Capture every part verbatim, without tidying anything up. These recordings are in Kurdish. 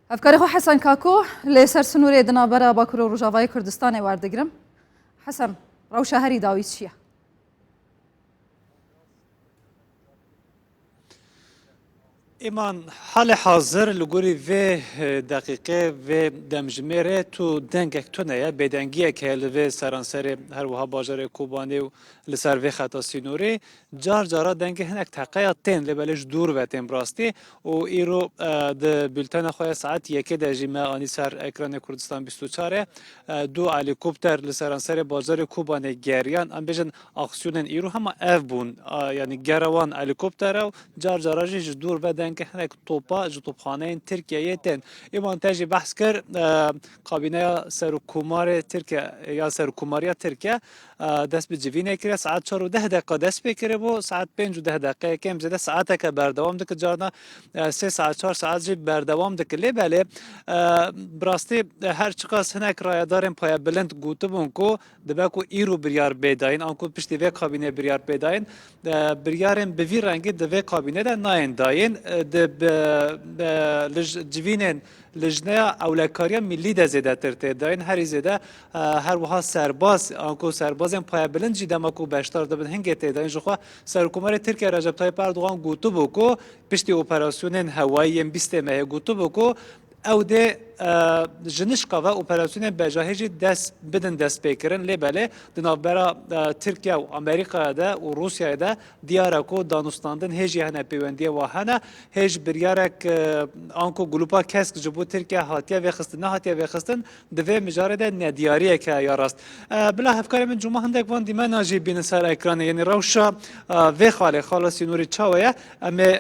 Hevkarê xwe Hesen Kako li ser sinûrê di navbera Bakur û Rojavayê Kurdistanê werdigirim. Hesen, rewşa herî dawî çi ye? Îman, halê hazir li gorî vê, e, deqîqê, vê demjimêrê tu dengek tune ye, bêdengiyek heye li vê seranserê her wiha bajarê Kobanê û li ser vê xeta sînorê. Car cara dengê hinek teqeya tên, lê belê ji dûr ve tên bi rastî. Û îro, e, di bultena xwe ya saet yekê de jî me anî ser ekranê Kurdistan bîst û çar e. E, du helîkopter li seranserê bajarê Kobanê geriyan. Em bêjin aksiyonên îro hema ev bûn. A, yanî gera wan helîkopter e û car cara jî ji dûr ve dengê hinek topa ji topxaneyên Tirkiyeyê tên. Îman te jî behs kir, e, kabîneya serokkomarê Tirkiye ya serokkomariya Tirkiye, e, dest bi civînê kiriye. Saet çar û deh deqa dest pê kiribû. Saet pênc û deh deqeyê kêm zêde saeteke berdewam dike. Carna, e, sê saet, çar saet jî berdewam dike. Lê belê, e, bi rastî, e, her çiqas hinek rayedarên payebilind gotibûn ku dibe ku îro biryar bê dayîn, anku piştî vê kabînê biryar pê dayîn, e, biryarên bi vî rengî di vê kabînê de nayên dayîn. E, di bi, bi, li j-, civînên lijneya ewlekariya millî de zêdetir tê dayîn. Herî zêde, e, her wiha serbaz, anku serbazên payebilind jî dema ku beşdar dibin hingê tê dayîn. Jixwe Serokkomarê Tirkiye Recep Tayyip Erdogan gotibû ku piştî operasyonên hewayî yên bîstê mehê gotibû ku ew dê, e, ji nişka ve operasyonên bejahê jî dest bidin destpêkirin. Lê belê di navbera, e, Tirkiye û Amerîkaya de û Rûsyayê de diyar e ku danûstandin hê jî hene, pêwendiyê wa hene. Hê ji biryarek, e, anku gulupa kesk ji bo Tirkiye hatiye vêxistin, nehatiye vêxistin, di vê mijarê de nediyariyek heye ya rast. E, bila hevkarê min cuma hindek van dîmena jî bînin ser ekranê, yanî rewşa, e, vê xalê, xala sînorî çawa ye? Em ê,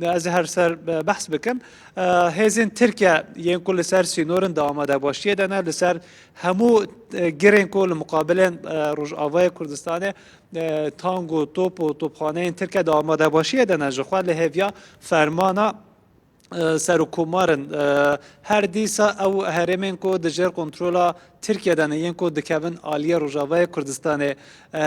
e, ez ê her ser, e, behs bikim. E, hêzên Tirkiye yên ku li ser sînorin di amadebaşiyê de ne, li ser hemû, e, girên ku li muqabilên, e, Rojavayê Kurdistanê, e, tank û top û topxaneyên Tirkiye di amadebaşiyê de ne, jixwe li hêviya fermana, e, serokkomar in. E, her dîsa ew herêmên ku di jêr kontrola Tirkiye de ne, yên ku dikevin aliyê Rojavayê Kurdistanê, e,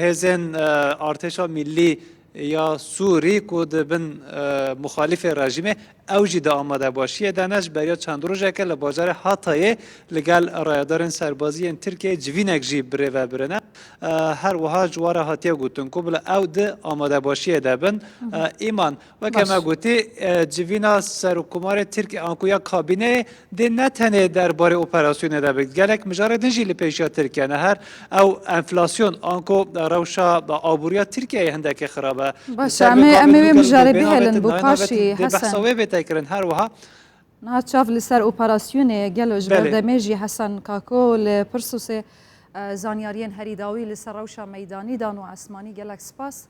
hêzên, e, artêşa millî ya Sûrî ku di bin, e, muxalîfê rejîmê, ew jî di amadebaşiyê de ne. Ji beriya çend rojeke li bajarê Hatayê li gel rayedarên serbazî yên Tirkiyeyê civînek jî birêve birine. E, her wiha ji wan re hatiye gotin ku bila ew di amadebaşiyê de bin. E, Îman, weke Baş. me gotî, e, civîna serokkomarê Tirkiye, anku ya kabîneyê, dê ne tenê derbarê operasyonê de bik. Gelek mijarê din jî li pêşiya Tirkiye ne. Her ew enflasyon, anku rewşa aboriya Tirkiyeyê hindekê xirab e. Baş, Ser em ê, em ê wê mijarê bihêlin bo paşî, Hesen. Dê behsa wê bête kirin her wiha. Niha çav li ser operasyonê gelo ji ber Belê. demê jî Hesen Kako li Pirsûsê, e, zanyariyên herî dawî li ser rewşa meydanî dan û esmanî gelek spas.